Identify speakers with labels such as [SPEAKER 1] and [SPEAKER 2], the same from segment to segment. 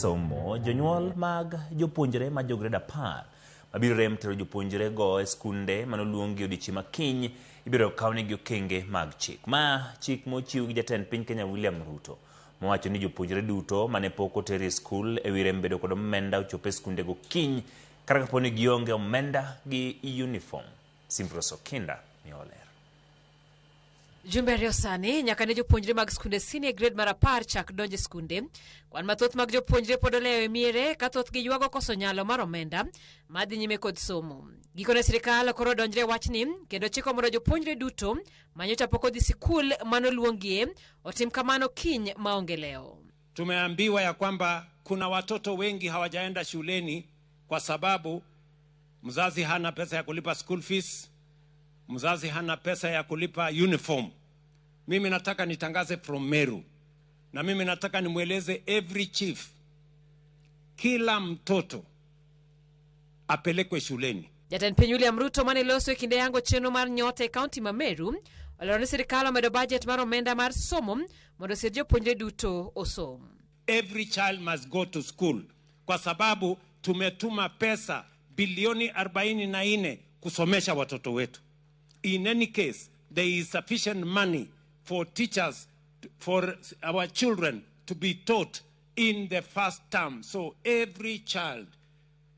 [SPEAKER 1] Somo, jonyuol mag jopuonjre ma jograde 10 mabiro rem tero jopuonjrego e skunde manoluongi odiechieng' ma kiny ibiro kawnegi okenge mag chik. Ma chik mochiw gi jatend piny Kenya William Ruto mowacho ni jopuonjre duto mane pok oter e skul e wi rem bedo kod omenda ochop e skundego kiny kata kapo ni gionge omenda gi uniform. Simfros Okinda miyowa ler.
[SPEAKER 2] Jumbe ariyo sani nyaka ne jopuonjre mag skunde senior grade mar 10 chak donjo e skunde. Kwan mathoth mag jopuonjre pod olewo e miere ka thothgi ywago koso nyalo mar omenda madhi nyime kod somo. Gikone sirikal koro odonjre e wachni kendo chiko mondo jopuonjre duto manyocha pok odhi sikul manoluongie otim kamano kiny maonge lewo.
[SPEAKER 3] Tumeambiwa ya kwamba kuna watoto wengi hawajaenda shuleni kwa sababu mzazi hana pesa ya kulipa school fees, mzazi hana pesa ya kulipa uniform. Mimi nataka nitangaze from Meru, na mimi nataka nimweleze every chief, kila mtoto apelekwe shuleni.
[SPEAKER 2] Jatend piny William Ruto mane loso e kinde yango chenro mar Nyota e kaunti ma Meru olero ni sirikal omedo bajet mar omenda mar somo mondo osir jopuonjre duto osom.
[SPEAKER 3] Every child must go to school, kwa sababu tumetuma pesa bilioni 44 kusomesha watoto wetu. In any case, there is sufficient money for teachers, for our children to be taught in the first term. So every child,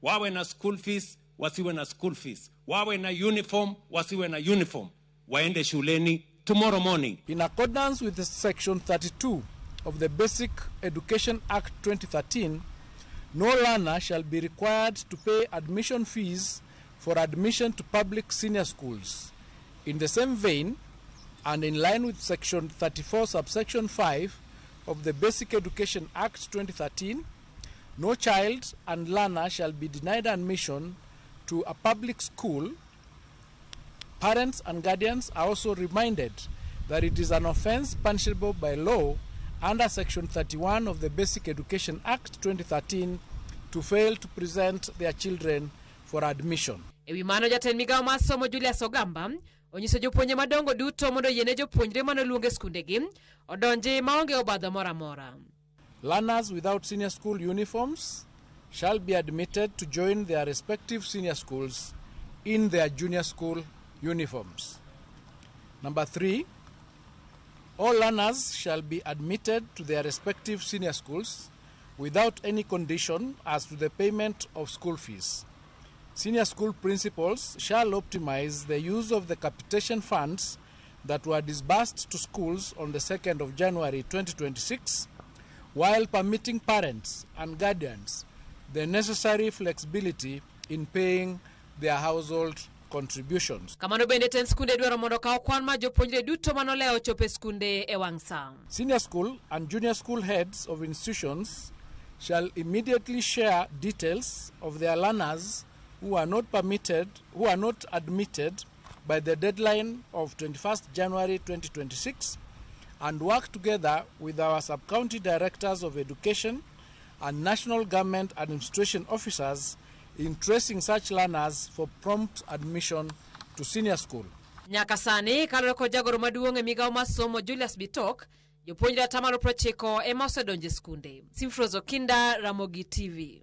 [SPEAKER 3] wawe na school fees, wasiwe na school fees, wawe na uniform, wasiwe na uniform, waende shuleni tomorrow morning.
[SPEAKER 4] In accordance with Section 32 of the Basic Education Act 2013, no learner shall be required to pay admission fees for admission to public senior schools. In the same vein, and in line with Section 34, subsection 5 of the Basic Education Act 2013, no child and learner shall be denied admission to a public school. Parents and guardians are also reminded that it is an offense punishable by law under Section 31 of the Basic Education Act 2013 to fail to present their children for admission.
[SPEAKER 2] E wi mano jatend migawo mar somo Julius Ogamba onyiso jopuonje madongo duto mondo oyiene jopuonjre manoluong e skundegi odonji maonge obadho moro amora.
[SPEAKER 4] Learners without senior school uniforms shall be admitted to join their respective senior schools in their junior school uniforms. Number 3, all learners shall be admitted to their respective senior schools without any condition as to the payment of school fees. Senior school principals shall optimize the use of the capitation funds that were disbursed to schools on the 2nd of January 2026, while permitting parents and guardians the necessary flexibility in paying their household contributions.
[SPEAKER 2] Kamano bende tend skunde dwaro mondo okaw kwan mar jopuonjre duto manolewo chopo e skunde e wang' sa.
[SPEAKER 4] Senior school and junior school heads of institutions shall immediately share details of their learners who are not permitted, who are not admitted by the deadline of 21st January 2026, and work together with our sub-county directors of education and national government administration officers in tracing such learners for prompt admission to senior school.
[SPEAKER 2] Nyaka sani kaluwore kod jagoro maduong' e migawo mar somo Julius Bitok, jopuonjre 90% ema osedonjo e skunde. Simfros Okinda, Ramogi TV.